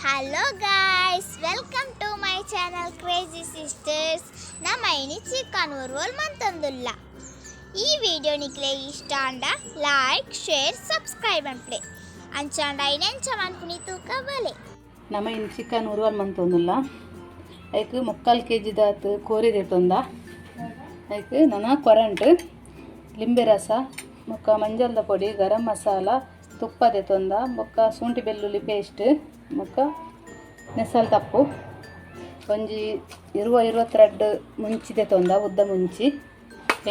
Hello guys, welcome to my channel Crazy Sisters. ನಮ್ಮ ಇನಿ chicken ಉರ್ವಲ್ ಮಂತೊಂದುಲ್ಲ. ಈ ವಿಡಿಯೋ ನಿಕ್ಲೆ ಇಷ್ಟ ಅಂಡ ಲೈಕ್, ಶೇರ್, ಸಬ್ಸ್ಕ್ರೈಬ್ ಅನ್ಪ್ಲೆ. ಅಂಚಾಂಡ ಐನೆಂಚ ಮನ್ಪುನಿ ತೂಕ ಬಲೆ. ನಮ್ಮ ಇನ್ನು ಚಿಕನ್ ಉರುವಲ್ ಮಂತೊಂದುಲ್ಲ. ಐಕ್ 3/4 ಕೆ ಜಿದಾತ್ ಕೋರಿ ದೆತ್ತೊಂದ. ಐಕ್ ನನ ಕೊರಂಟ್, ಲಿಂಬೆ ರಸ, ಬೊಕ್ಕ ಮಂಜಲ್ದ ಪೊಡಿ, ಗರಂ ಮಸಾಲ, ತುಪ್ಪ ದೆತ್ತೊಂದ, ಬೊಕ್ಕ ಶುಂಠಿ ಬೆಳ್ಳುಳ್ಳಿ ಪೇಸ್ಟ್, ಬೊಕ್ಕ ನೆಸಲ್ ತಪ್ಪು, ಒಂಜಿ 20 22 ಮುಂಚಿ ದೆತ್ತೊಂದ, ಉದ್ದ ಮುಂಚಿ.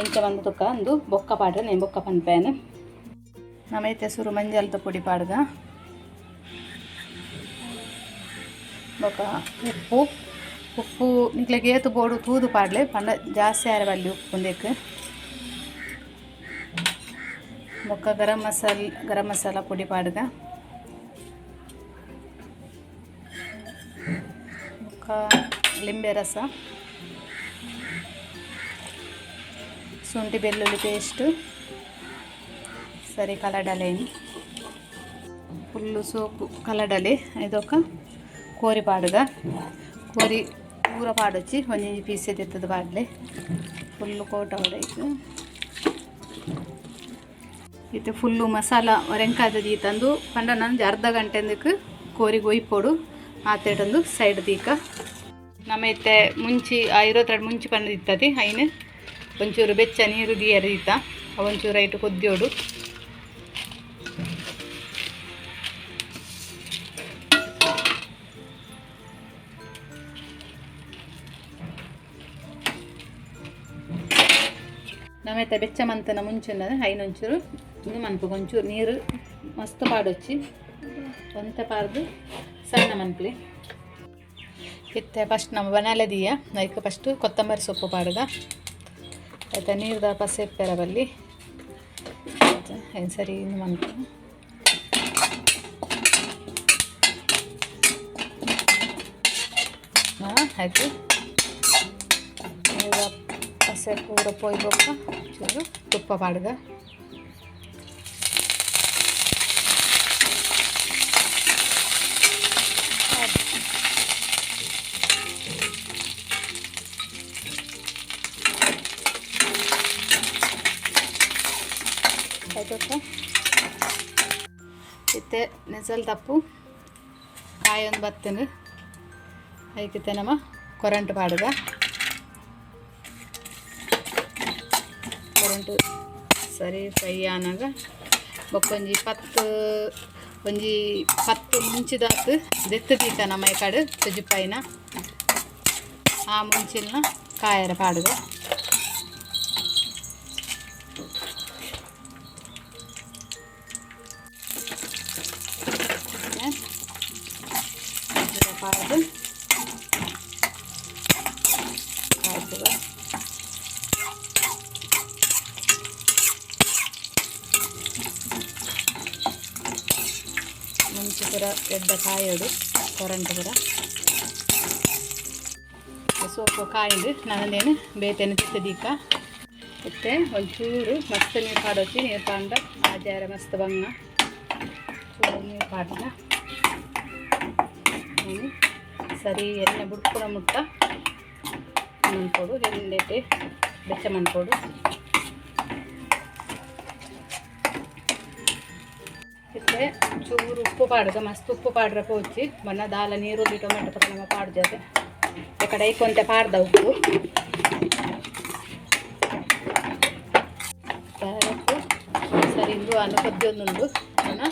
ಎಂಚ ಬಂದು ತುಕ್ಕ ಅಂದು ಬೊಕ್ಕ ಪಾಡ್ರೆ ನೇನು ಬೊಕ್ಕ ಪನ್ಪೇನು. ನಮ್ಮ ಇತ್ತೆ ಸುರು ಮಂಜಲ್ದ ಪೊಡಿ ಪಾಡ್ಗ. ಬೊಕ್ಕ ಉಪ್ಪು. ಉಪ್ಪು ನಿಕ್ಲೆಗ್ ಏತ್ ಬೋಡು ತೂದು ಪಾಡ್ಲೆ, ಪಂಡ ಜಾಸ್ತಿ ಆರೆ ಬಲ್ಲಿ ಉಪ್ಪು ಉಂದೆಕ್. ಬೊಕ್ಕ ಗರಂ ಮಸಾಲ, ಗರಂ ಮಸಾಲ ಪೊಡಿ ಪಾಡ್ಗ. ಬೊಕ್ಕ ಲಿಂಬೆ ರಸ, ಶುಂಠಿ ಬೆಳ್ಳುಳ್ಳಿ ಪೇಸ್ಟ್. ಸರಿ ಕಲಡಲೇನು ಫುಲ್ಲು ಸೋಕು ಕಲಡಲೆ. ಇದೊಕ್ಕ ಕೋರಿ ಪಾಡುಗ. ಕೋರಿ ಪೂರ ಪಾಡೊಚ್ಚಿ, ಒಂಜೊಂಜಿ ಪೀಸ್ ದೆತ್ತದು ಪಾಡ್ಲೆ. ಫುಲ್ಲು ಕೋಟ ಐಕ್. ಇತ್ತೆ ಫುಲ್ಲು ಮಸಾಲ ಒರೆಂಕಾದ ದೀತಂದು ಪಂಡ ನಂಜಿ ಅರ್ಧ ಗಂಟೆಂದಕ್ಕೆ ಕೋರಿ ಒಯ್ಪೊಡು. ಆತೇಟೊಂದು ಸೈಡ್ ದೀಕ. ನಮ್ಮ ಇತ್ತೆ ಮುಂಚಿ, ಆ 22 ಮುಂಚಿ ಪಂಡ ಇತ್ತತಿ, ಐನ್ ಒಂಚೂರು ಬೆಚ್ಚ ನೀರು ದೀಯರ ದೀತ. ಒಂಚೂರು ಐಟು ಕೊದ್ಯೋಡು. ನಮ್ಮೆತ್ತ ಬೆಚ್ಚ ಮಂತನ ಮುಂಚೆನ ಐನ್ ಒಂಚೂರು ಇದು ಮನ್ಪುಗ. ಒಂಚೂರು ನೀರು ಮಸ್ತ್ ಪಾಡೊಚ್ಚಿ, ಒಂತೆ ಪಾರ್ದು ಸಣ್ಣ ಮನ್ಪುಲೆ. ಇತ್ತೆ ಫಸ್ಟ್ ನಮ್ಮ ಬನಾಲೆ ದೀಯ. ಐಕ್ ಫಸ್ಟ್ ಕೊತ್ತಂಬರಿ ಸೊಪ್ಪು ಪಾಡುಗ. ಆಯ್ತಾ, ನೀರ್ದ ಪಸೆ ಇಪ್ಪೆರ ಬಲ್ಲಿ. ಐನ್ ಸರಿ ಇದು ಮನ್ಪು. ಹಾಂ, ಆಯ್ತು. ನೀರ್ದ ಪಸೆ ಪೂರ ಪೋಯಿ ಬೊಕ್ಕ ಚೂರು ತುಪ್ಪ ಪಾಡುಗ. ಆಯ್ತು. ಇತ್ತೆ ನೆಸಲ್ ತಪ್ಪು ಕಾಯೊಂದು ಬತ್ತಂದು. ಐಕಿತ್ತೆ ನಮ್ಮ ಕೊರಂಟು ಪಾಡುಗ. ಕೊರಂಟು ಸರಿ ಫ್ರೈ ಆನಾಗ ಬೊಕ್ಕೊಂಜಿ 10, ಒಂಜಿ 10 ಮುಂಚಿದಾತ್ ದೆತ್ತು ದೀಕ ನಮ್ಮ ಈ ಕಡೆ ತೊಜಿಪಾಯಿನ. ಆ ಮುಂಚಿನ ಕಾಯರ ಪಾಡುಗ. ಪಾಡ್ದು ಕಾಯ್ತದ. ಮುಂಚಿ ಪೂರ ಎಡ್ಡೆ ಕಾಯೋಡು, ಕೊರಂಟು ಪೂರ ಸೋಪು ಕಾಯಿಂಡು. ನಾನೇನು ಬೇತೆನೆ ದೀಕ. ಇತ್ತೆ ಒಂಚೂರು ಮಸ್ತ್ ನೀರು ಪಾಡೊಚ್ಚಿ. ನೀರು ಪಾಂಡ ಆಜಾರ ಮಸ್ತ್ ಬಂಗ. ಚೂರು ನೀರು ಪಾಡ್ನ ಸರಿ ಎಣ್ಣೆ ಬುಡ್ಪುನ ಮುಟ್ಟ ಮನ್ಪೊಡು, ಎಣ್ಣೆಟ್ ಬೆಚ್ಚ ಮನ್ಪೊಡು. ಇತ್ತೆ ಚೂರು ಉಪ್ಪು ಪಾಡ್ಗ. ಮಸ್ತ್ ಉಪ್ಪು ಪಾಡ್ರೆ ಪೋಚಿ ಬಣ್ಣ ದಾಲ ನೀರುಳ್ಳಿ ಟೊಮೆಟೊ ಪೂರ ನಮ್ಮ ಪಾಡ್ಜತೆ. ಎಕಡೆ ಐಕೊಂತೆ ಪಾಡ್ದ ಉಪ್ಪು. ಉಪ್ಪು ಸರಿ ಇಂದು ಅನ್ನ ಕೊದ್ದಿಯೊಂದುಂಡು. ನನ್ನ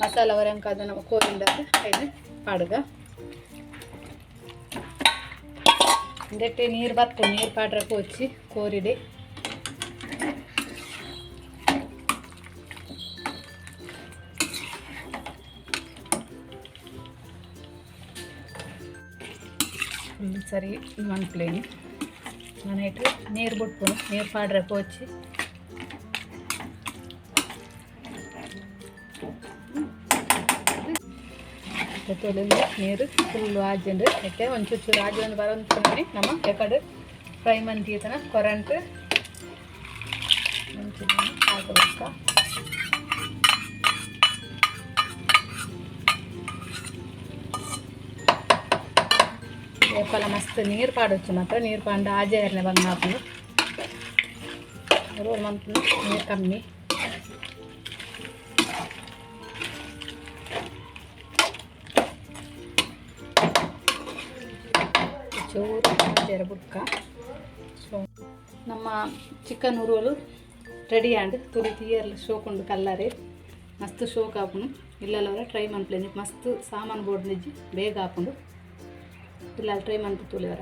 ಮಸಾಲ ಒರೆಂಕಾದ ನಮ್ಮ ಕೋರಿಂಡಾಗ ಐದು ಪಾಡುಗ. ಇಂದೆಟ್ಟೆ ನೀರು ಬತ್ತು. ನೀರು ಪಾಡ್ರೆ ಪೋಚಿ ಕೋರಿಡೆ. ಸರಿ ಮನ್ಪ್ಲೇನು ನೈಟ್ ನೀರು ಬಿಟ್ಪುನು. ನೀರು ಪಾಡ್ರೆ ಪೋಚಿ. ತೊಳೆದು ನೀರು ಫುಲ್ಲು ಆಜಿಂಡು. ಯಾಕೆ ಒಂಚೂರು ಚೂರು ಆಜಿ ಒಂದು ಬರೋಂತನೇ ನಮ್ಮ ಎಕಡೆ ಫ್ರೈ ಮಂತೀತನ ಕೊರಂಟು ಒಂಚೂರು ಹಾಕಬೇಕ. ಏಪಲ ಮಸ್ತ್ ನೀರು ಪಾಡೊಚ್ಚು ಮಾತ್ರ. ನೀರು ಪಾಂಡ ಆಜೆ ಎರ್ನೆ ಬಂದು ಆಪುಂಡು. ಉರುವಲ್ ಮನ್ಪುನ ನೀರು ಕಮ್ಮಿ. ಚೂರು ಆಜೆರ ಬುಕ್ಕ. ಸೊ ನಮ್ಮ ಚಿಕನ್ ಉರುವಲು ರೆಡಿ ಆಂಡ್. ತುರಿ ತೀಯರ್ಲು ಶೋಕುಂಡು. ಕಲ್ಲರೆ ಮಸ್ತ್ ಶೋಕ್ ಆಪುಂಡು. ಇಲ್ಲಲವರ ಟ್ರೈ ಮನ್ಪುಲೆ. ಮಸ್ತ್ ಸಾಮಾನು ಬೋರ್ಡ್ ನಿಜ್ಜಿ, ಬೇಗ ಆಪುಂಡು. ಇಲ್ಲ ಟ್ರೈ ಮನ್ಪು ತೂಲೆವರ.